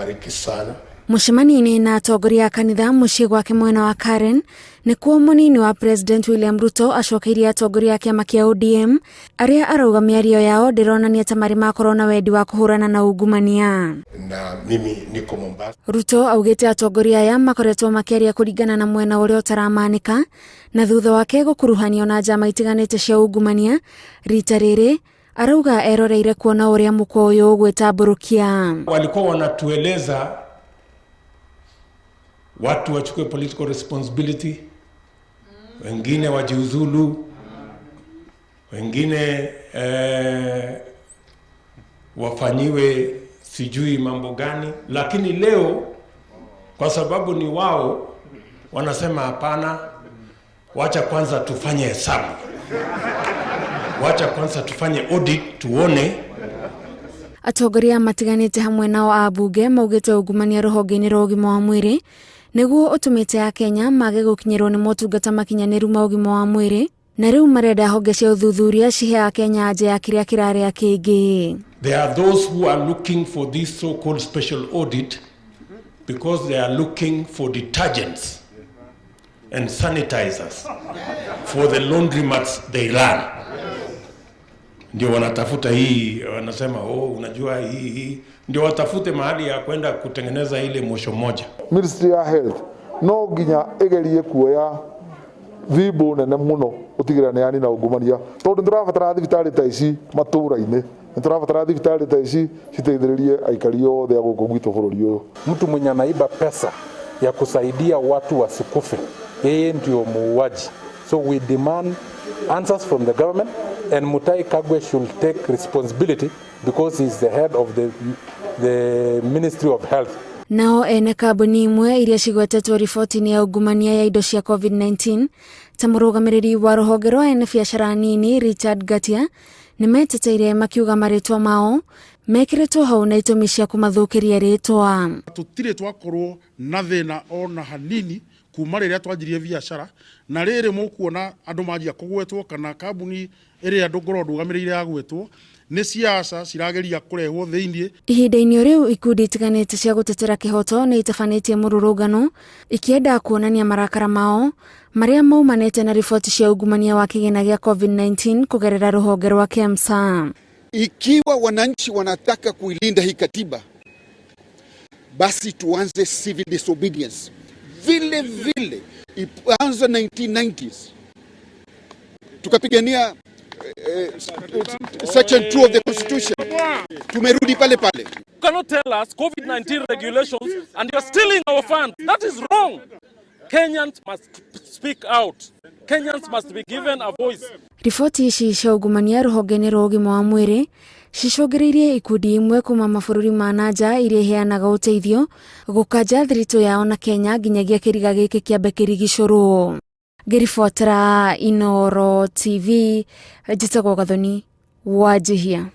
awabariki sana. Mũcemanio-inĩ na atongoria a kanitha mũciĩ gwake mwena wa Karen nĩkuo mũnini wa President William Ruto acokeirie atongoria a kĩama kĩa ODM arĩa arauga mĩario yao ndĩronania ta marĩ makorwo na wendi wa kũhũrana na ungumania. Na mimi niko Mombasa. Ruto augĩte atongoria aya makoretwo makĩaria kũringana na mwena ũrĩa ũtaramanĩka na thutha wake gũkuruhanio na njama itiganĩte cia ungumania rita rĩrĩ arauga eroreire kuona ũrĩa mũkwa ũyũ ũgwĩtambũrũkia. Walikuwa wanatueleza watu wachukue political responsibility, wengine wajiuzulu, wengine wafanyiwe sijui mambo gani, lakini leo kwa sababu ni wao wanasema hapana, wacha kwanza tufanye hesabu, wacha kwanza tufanye audit tuone. Atongoria matiganĩte hamwe nao ambunge maugĩte ungumania rũhonge-inĩ rwa ũgima wa mwĩrĩ nĩguo ũtũmĩte akenya mage gũkinyĩrwo nĩ motungata makinyanĩru ma ũgima wa mwĩrĩ na rĩu marenda honge cia ũthuthuria cihe akenya anja ya kĩrĩa kĩrarĩa kĩngĩ. There are those who are looking for this so-called special audit because they are looking for detergents and sanitizers for the laundromats they run. Ndio wanatafuta hii, wanasema, "Oh, unajua hii," ndio watafute mahali ya kwenda kutengeneza ile mosho moja. Ministry ya Health no nginya ĩgerie kuoya thimũ nene mũno gũtigĩrĩra nĩ yanina ungumania, tondũ nĩ tũrabatara thibitarĩ ta ici matũra-inĩ, nĩ tũrabatara thibitarĩ ta ici citeithĩrĩrie aikari othe a gũkũ gwitũ bũrũri ũyũ. Mtu mwenye anaiba pesa ya kusaidia watu wasikufe, yeye ndio muuaji. So we demand answers from the government and Mutahi Kagwe should take responsibility because he is the head of the Ministry of Health. Nao ene kambuni imwe iria cigwetetwo riboti-inĩ ya ungumania ya indo cia COVID-19 ta mũrũgamĩrĩri wa rũhonge rwa ene biacara nini Richard Ngatia nĩ meteteire makiuga marĩtwa mao mekĩrĩtwo hau na itũmi cia kũmathũkĩria rĩtwa. Tũtirĩ twakorwo na thĩna ona hanini kuma rĩrĩa twanjirie biacara, na rĩrĩ mũkuona andũ manjia kũgwetwo kana kambuni ĩrĩa ngorwo ndũgamĩrĩire yagwetwo, nĩ siasa cirageria kũrehwo thĩiniĩ. Ihinda-inĩ rĩu ikundi itiganĩte cia gũtetera kĩhoto nĩ itabanĩtie mũrũrũngano ikĩenda kuonania marakara mao marĩa maumanĩte na riboti cia ungumania wa kĩgĩna gĩa COVID-19 kũgerera rũhonge rwa KEMSA. Ikiwa wananchi wanataka kuilinda hii katiba, basi tuanze civil disobedience vile vile ilianza 1990s, tukapigania section 2 of the constitution, tumerudi pale pale. You cannot tell us COVID-19 regulations and you're stealing our funds. That is wrong. Kenyans must speak out. Kenyans must be given a voice. Riboti ici cia ungumania rũhonge-inĩ rwa ũgima wa mwĩrĩ cicũngĩrĩirie ikundi imwe kuma mabũrũri ma na nja iria iheanaga ũteithio gũkanja thiritũ yao na Kenya nginyagia kĩriga gĩkĩ kĩambe kĩrigicũrwo. Ngĩribotera Inooro TV, njĩtagwo Gathoni Wanjihia.